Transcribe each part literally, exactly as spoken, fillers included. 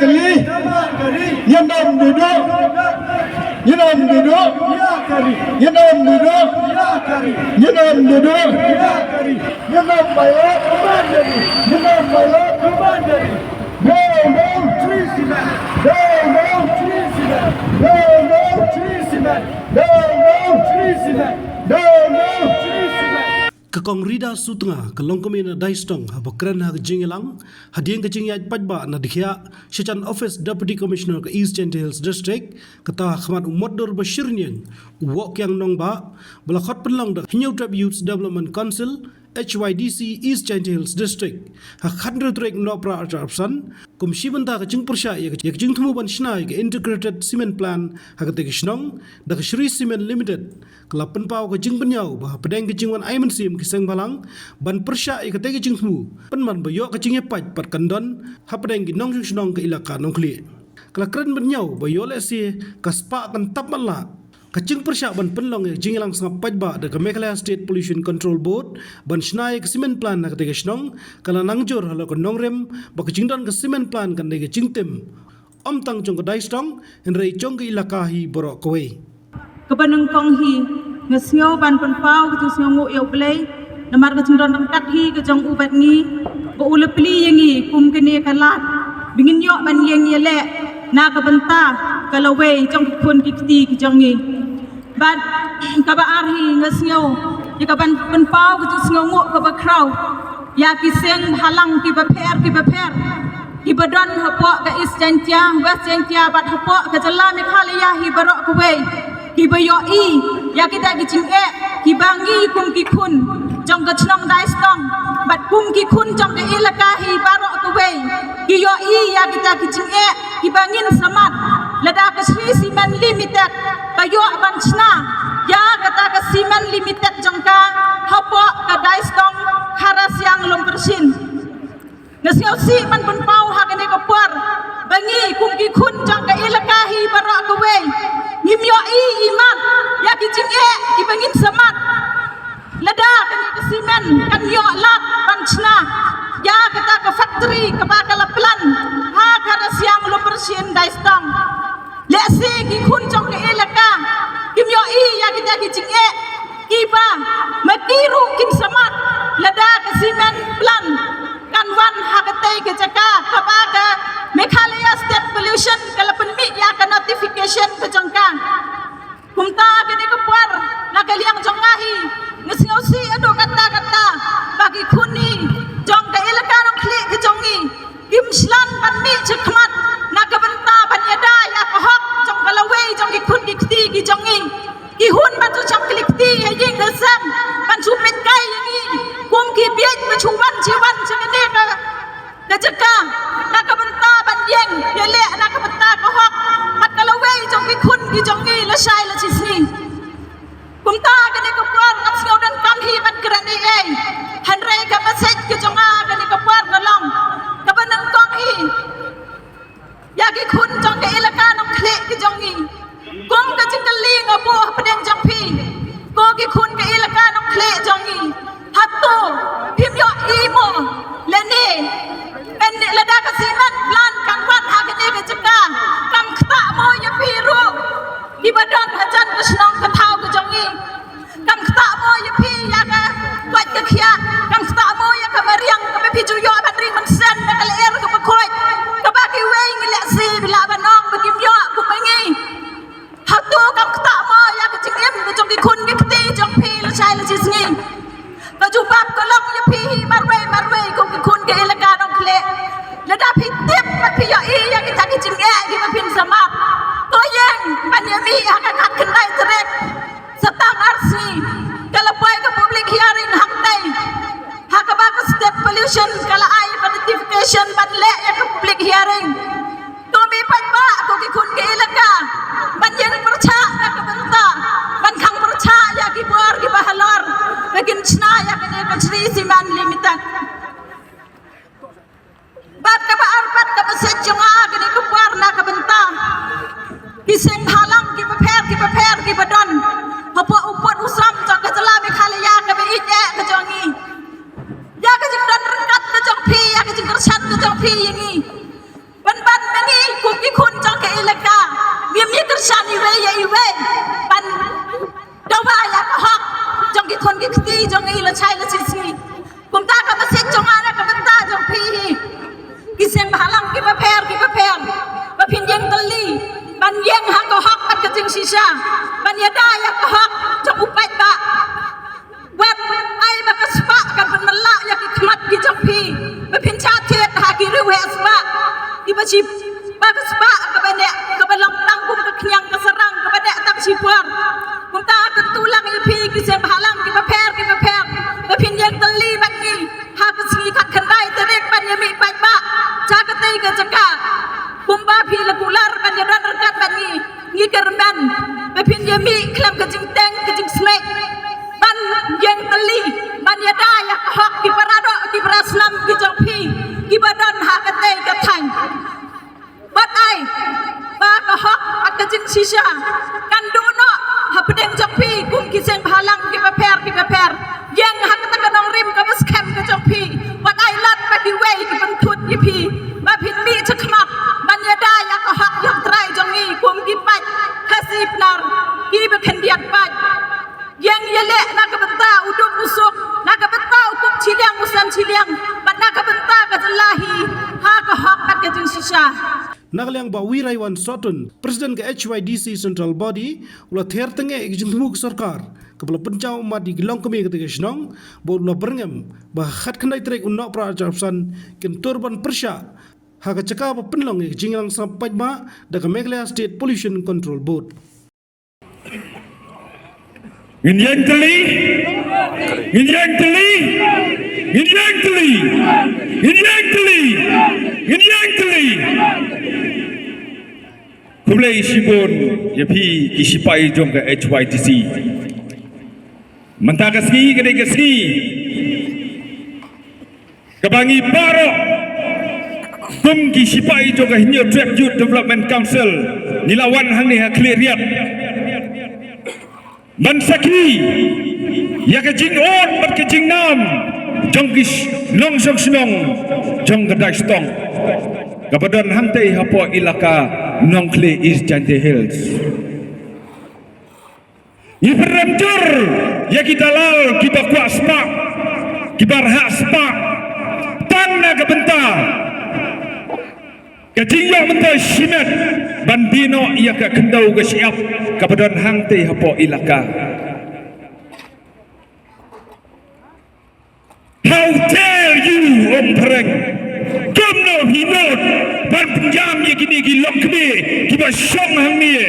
Kali. Nyanam duduk. Nyanam duduk. Nyanam duduk. Nyanam duduk. Nyanam bayar kemandari. Nyanam bayar kemandari. No, no, three cement. No, no, three cement. No, no, three cement. No, no, three cement. No, no, three cement. Ka Kong Rida Sutnga, ka longkmie na Daistong, haba kren ha ka jingïalang hadien ka jingïaid paidbah na dkhiah sha jan office Deputy Commissioner ka East Jaintia Hills District, kata ha khmat u Motdur Bashir Niang, u Woh Kiang Nongbah, ba la khot pynlong da Hynñiewtrep Youths Development Council, H Y D C, East Jaintia Hills District, ha ka khathynriew tarik Nohprah arhajar arphew san, kum shi bynta ka jingpyrshah ïa ka, ïa ka jingthmu ban shna ïa ka Integrated Cement Plant ha katei ka shnong da ka Shree Cement Limited, ka la pynpaw ka jingpynïaw ba hapdeng ka jingwan ai mynsiem ki seng bhalang ban pyrshah ïa katei ka jingthmu, pynban ba ïoh ka jingïapait pat kan don hapdeng ki nongshong shnong ka Elaka Nongkhlieh. Ka la kren ban ñiew ba ïoh lehse ka spah kan tap matlah ka jingpyrshah ban pynlong ïa ka jingïalang sngap paidbah da ka Meghalaya State Pollution Control Board ban shna ïa ka cement plant na katei ka shnong, ka la nang jur halor ka nongrim ba ka jingdon ka cement plant kan dei ka jingtim ym tang jong ka Daistong, hynrei jong ka Elaka hi baroh kawei. Kaba nyngkong hi, nga sngew ban pynpaw ka jingsngewnguh ïa U Blei namar ka jingdon ryngkat hi ka jong u bad ngi, ba u la plie ïa ngi kum kane ka lad ba ngin ïoh ban ïeng ïaleh na ka bynta ka lawei jong ki khun ki kti ki jong ngi. Bad kaba ar hi, nga sngew ïa kaban pynpaw ka jingsngewnguh kaba khraw ïa ki seng bhalang kiba pher kiba pher kiba don hapoh ka East Jaintia, West Jaintia bad hapoh ka jylla Meghalaya hi baroh kawei, kiba ïohi ïa kita ki jingeh kiba ngi kum ki khun jong ka shnong Daistong bad kum ki khun jong ka Elaka hi baroh kawei ki ïohi ïa kita ki jingeh kiba ngin smat lada ka Shree Cement Limited ka ïoh ban shna ïa kata ka cement limited jong ka hapoh ka Daistong, Khara Siang, Lumpershin. Nga sngewsih ban pynpaw ha kane ka por ba ngi kum ki khun jong ka Elaka hi baroh kawei ngim ïohi imat ïa ki jingeh kiba ngin smat lada kane ka cement kan ïoh lad ban shna ïa kata ka factory kaba ka la plan ha Khara Siang, Lumpershin, Daistong. Lehse ki khun jong ka Elaka kim ïohi ïa kita ki jingeh kiba ma ki ruh kin smat lada ka cement plant kan wan ha katei ka jaka kaba ka Meghalaya State Pollution ka la pynmih ïa ka notification ka jong ka. Kumta kane ka por na ka liang jong nga hi, nga sngewsih haduh katta katta ba ki khun jong ka Elaka Nongkhlieh ka jong ngi kim shlan ban mih shakhmat na ka bynta ban ïada ïa ka hok jong ka lawei jong ki khun ki kti ki jong ngi. Ki hun ban shu shong klik kti ha ïing ha sem ban shu peit kai ïa ngi kum ki bieit ba shu wan shi wan sha kane ka ka jaka na ka bynta ban ïeng ïaleh na ka bynta ka hok bad ka lawei jong ki khun ki jong ngi lashai lashisngi. Kumta kane ka por ngam sngew donkam hi ban kren ei ei, hynrei ka message ka jong nga kane ka por ka long kaba nyngkong hi ïa ki khun jong ka Elaka Nongkhlieh ki jong ngi. Kum ka jingkylli nga buh hapdeng jong phi, ko ki khun ka Elaka Nongkhlieh jong ngi, hato phim ïohi mo lane lada ka cement plant kan wan ha kane ka jaka kam ktah mo ïa phi ruh kiba don hajan ka shnong ka thaw ka jong ngi? Kam ktah mo ïa phi ïa ka koit ka khiah? Kam ktah mo ïa ka mariang kaba phi ju ïoh ban ri ban seng na ka lyer kaba koit kaba kiwei ngi lehse ba lah ban ong ba kim ïoh kum ma ngi? Hato kam ktah mo ïa ka jingim ka jong ki khun ki kti jong phi lashai lashisngi? Ka jubab ka long ïa phi hi marwei marwei ko ki khun ka Elaka Nongkhlieh, lada phi tip bad phi ïohi ïa kita ki jingeh kiba phin smat, to ïeng ban ïa mih ha ka khatkhyndai tarik. Sa tang ar sngi ka la poi ka public hearing hangtei ha kaba ka State Pollution ka la ai ka notification ban leh ïa ka public hearing. To mih pat ba ko ki khun ki Elaka ban ïeng pyrshah na ka bynta ban khang pyrshah ïa ki bor kiba halor ba kin shna ïa kane ka Shree Cement Limited. Bad kaba ar pat ka message jong nga kane ka por na ka bynta ki seng bhalang kiba pher kiba pher kiba don hapoh u pud u sam jong ka jylla Meghalaya kaba ïeit eh ka jong ngi. Ïa ka jingdon ryngkat ka jong phi, ïa ka jingkyrshan ka jong phi ïa ngi. Ban ban ma ngi ban ïada ïa ka hok jong u paidbah. Wat ai ba ka spah kan pynmylla ïa ki khmat ki jong phi ba phin shah thied ha ki riewheh spah. Ki ba shi ba ka spah kaba neh kaba long tang kum ka khñiang ka sarang kaba neh tang shipor. Kumta kyntu lang ïa phi ki seng bhalang kiba pher kiba pher ba phin ïeng tylli bad ngi ha ka sngi khatkhyndai tarik ban ïa mih paidbah sha katei ka jaka. Kumba phi la kular ban ïadon ryngkat bad ngi, ngi kyrmen ba phin ïa mih khlem ka jingteng ka jingsngewsih ban ïeng tylli ban ïada ïa ka hok ki para doh ki para snam ki jong phi kiba don ha katei ka thaiñ. Wat ai ba ka hok bad ka jingshisha kan duh noh hapdeng jong phi kum ki seng bhalang kiba pher kiba pher. Ïeng ha kata ka nongrim kaba skhem ka jong phi. Wat ai lad ba kiwei ki pynthut ïa phi ba phin mih shakhmat ban ïada ïa ka hok ïa u trai jong ngi kum ki paid Khasi Pnar kiba khyndiat paid. Ïeng ïaleh na ka bynta u duk u suk, na ka bynta u kup shiliang u sem shiliang bad na ka bynta ka jylla hi ha ka hok bad ka jingshisha. Na ka liang Bah Wiraiwan Sohtun, President ka H Y D C Central Body, u la ther tyngeh ïa ka jingthmu ka sorkar kaba la pynjaw ummat ïa ki longkmie katei ka shnong, bad u la byrngem ba ha ka khatkhyndai tarik u Nohprah arhajar arphew san kin tur ban pyrshah ha ka jaka ba pynlong ïa ka jingïalang sap paidbah da ka Meghalaya State Pollution Control Board. Ngin ïeng tylli, ngin ïeng tylli, ngin ïeng tylli, ngin ïeng tylli, ngin ïeng tylli. Khublei shibun ïa phi ki shipai jong ka H Y D C. Mynta ka sngi ka dei ka sngi kaba ngi baroh kum ki shipai jong ka Hynñiewtrep Youth Development Council ngi la wan hangne ha Khliehriat ban sakhi ïa ka jingud bad ka jingnam jong ki sh- nongshong shnong jong ka Daistong kaba don hangtei hapoh ilaka Nongkhlieh East Jaintia Hills. Ngi pynrem jur ïa ki dalal kiba kwah spah, kiba rhah spah tang na ka bynta ka jingïoh myntoi shimet ban die noh ïa ka khyndew ka shyiap kaba don hangtei hapoh ilaka. How dare you, Umphyreng? Kumno phi nud ban pynjam ïa kine ki longkmie kiba shong hangne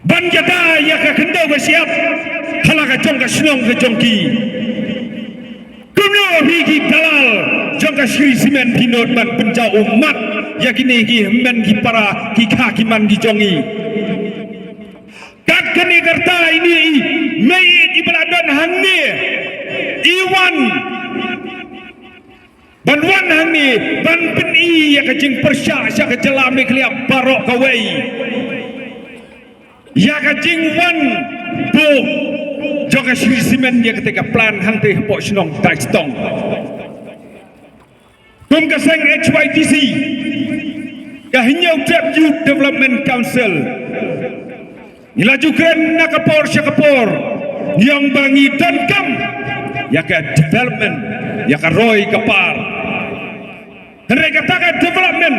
ban ïada ïa ka khyndew ka shyiap ha la ka jong ka shnong ka jong ki? Kumno phi ki dalal jong ka Shree Cement phi nud ban pynjaw ummat ïa kine ki hynmen ki para ki kha ki man ki jong ngi? Kat kane ka rta ine i mei i ba la don hangne i wan ban wan hangne ban pyni ïa ka jingpyrshah sha ka jylla Meghalaya baroh kawei ïa ka jingwan buh jong ka Shree Cement ïa katei ka plant hangtei hapoh shnong Daistong. Kum ka seng H Y D C, ka Hynñiewtrep Youth Development Council, ngi la ju kren na ka por sha ka por, ngi ong ba ngi donkam ïa ka development, ïa ka roi ka par. Hynrei kata ka development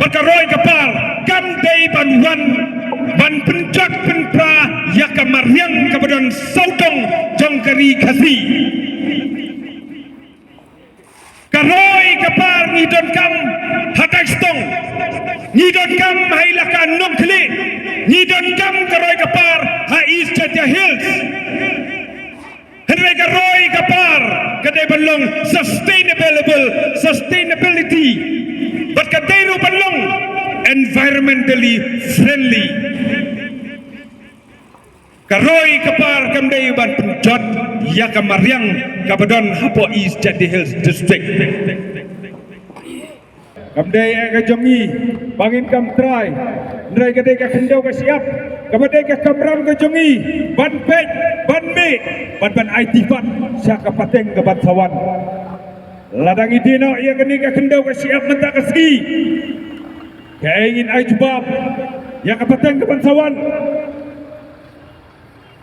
bad ka roi ka par kam dei ban wan ban pynjot pynpra ïa ka mariang kaba don sawdong jong ka ri Khasi. Ka roi ka par ngi donkam ha Daistong, ngi donkam ha ilaka Nongkhlieh, ngi donkam ka roi ka par ha East Jaintia Hills. Hynrei ka roi ka par ka dei ban long sustainable, sustainability, bad ka dei ruh ban long environmentally friendly. Ka roi ka par kam dei ban pynjot ïa ka mariang kaba don hapoh East Jaintia Hills District. Kam dei ïa ka jong ngi ba ngin kam trai, hynrei ka dei ka khyndew ka shyiap kaba dei ka kamram ka jong ngi ban peit, ban mih, ban, ban aiti pat sha ka pateng ka ban sa wan. Lada ngi die noh ïa kane ka khyndew ka shyiap mynta ka sngi, kaei ngin ai jubab ïa ka pateng ka ban sa wan?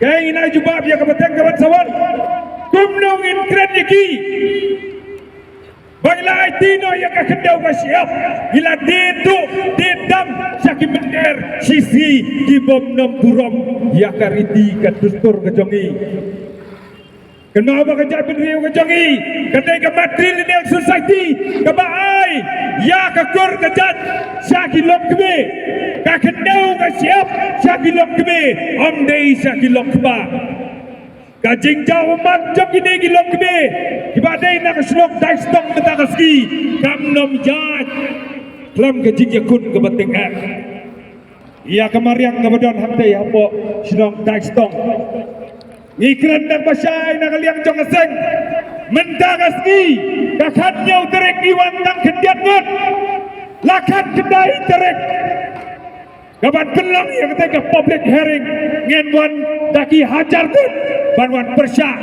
Kaei ngin ai jubab ïa ka pateng ka ban sa wan? Kumno ngin kren ïa ki? Ba ngi la aiti noh ïa ka khyndew ka shyiap, ngi la die tuh die dam sha ki mynder shi sngi, ki bym nym burom ïa ka riti ka dustur ka jong ngi. Kynmaw ba ka jaitbynriew ka jong ngi ka dei ka matrilineal society kaba ai ïa ka kur ka jait sha ki longkmie. Ka khyndew ka shyiap sha ki longkmie, ym dei sha ki longkpa. Ka jingjaw ummat jong kine ki longkmie kiba dei na ka shnong Daistong mynta ka sngi kam nym ïaid khlem ka jingïakhun kaba tyngeh. Ïa ka mariang kaba don hangtei hapoh shnong Daistong, ngi kren da kaba shai na ka liang jong ka seng. Mynta ka sngi, ka khathynñiew tarik ngi wan tang khyndiat ngut, la khatkhyndai tarik ka ban pynlong ïa kata ka public hearing, ngin wan da ki hajar ngut ban wan pyrshah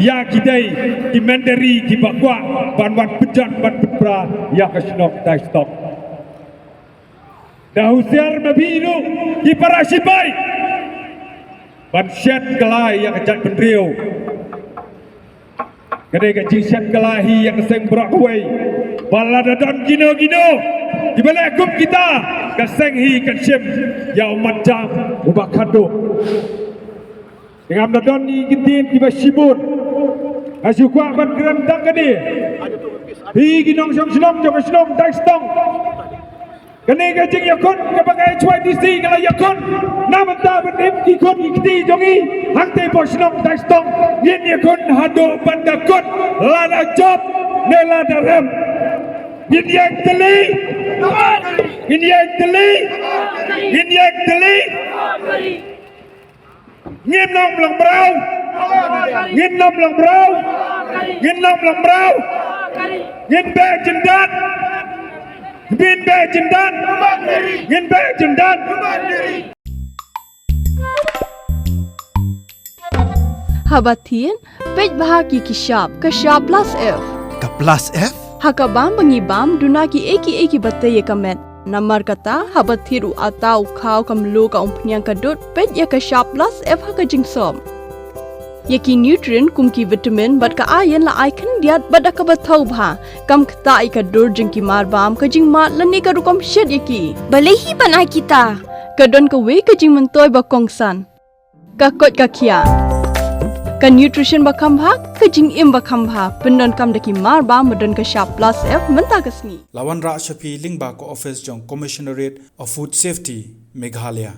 ïa kitei ki mynder kiba kwah ban wan pynjot ban pynpra ïa ka shnong Daistong. Da husiar ma phi ruh ki para shipai ban shet kylla ïa ka jaitbynriew. Ka dei ka jingshet kylla hi ïa ka seng baroh kawei. Ba lada don kino kino kiba leh kum kita, ka seng hi kan shim ïa u matjam uba khatduh. Te ngam da don i ki ktien kiba shibun. Nga shu kwah ban kren tang kane. Phi ki nongshong shnong jong ka shnong Daistong, kane ka jingïakhun kaba ka H Y D C ka la ïakhun na bynta ban im ki khun ki kti jong ngi hangtei hapoh shnong Daistong. Ngin ïakhun haduh ban da kut, lada jop ne lada rem. Ngin ïeng tylli, ngin ïeng tylli, ngin ïeng tylli. Ngin nym long mraw. Ngin nym long mraw. Ngin nym long mraw. Ngin beh jyndat. Ngin beh jyndat. Ngin beh jyndat. Haba thied, peit bha ki ki shap, ka shap plus F. Ka plus F? Ha ka bam ba ngi bam, duna ki ei ki ei kiba tei ïa ka met. Namar kata, haba thied u ata, u khaw, ka mluh, ka umphniang, ka dud, peit ïa ka shap plus F ha ka jingsop. Ïa ki nutrient kum ki vitamin bad ka iron la ai khyndiat bad da kaba thaw bha. Kam ktah ïa ka dur jong ki mar bam, ka jingmad lane ka rukom shet ïa ki. Balei hi ban ai kita? Ka don kawei ka jingmyntoi ba kongsan. Ka koit ka khiah. Ka nutrition ba kham bha, ka jingim ba kham bha. Pyndonkam da ki mar bam ba don ka shap plus F mynta ka sngi. La wanrah sha phi lyngba ka office jong Commissionerate of Food Safety, Meghalaya.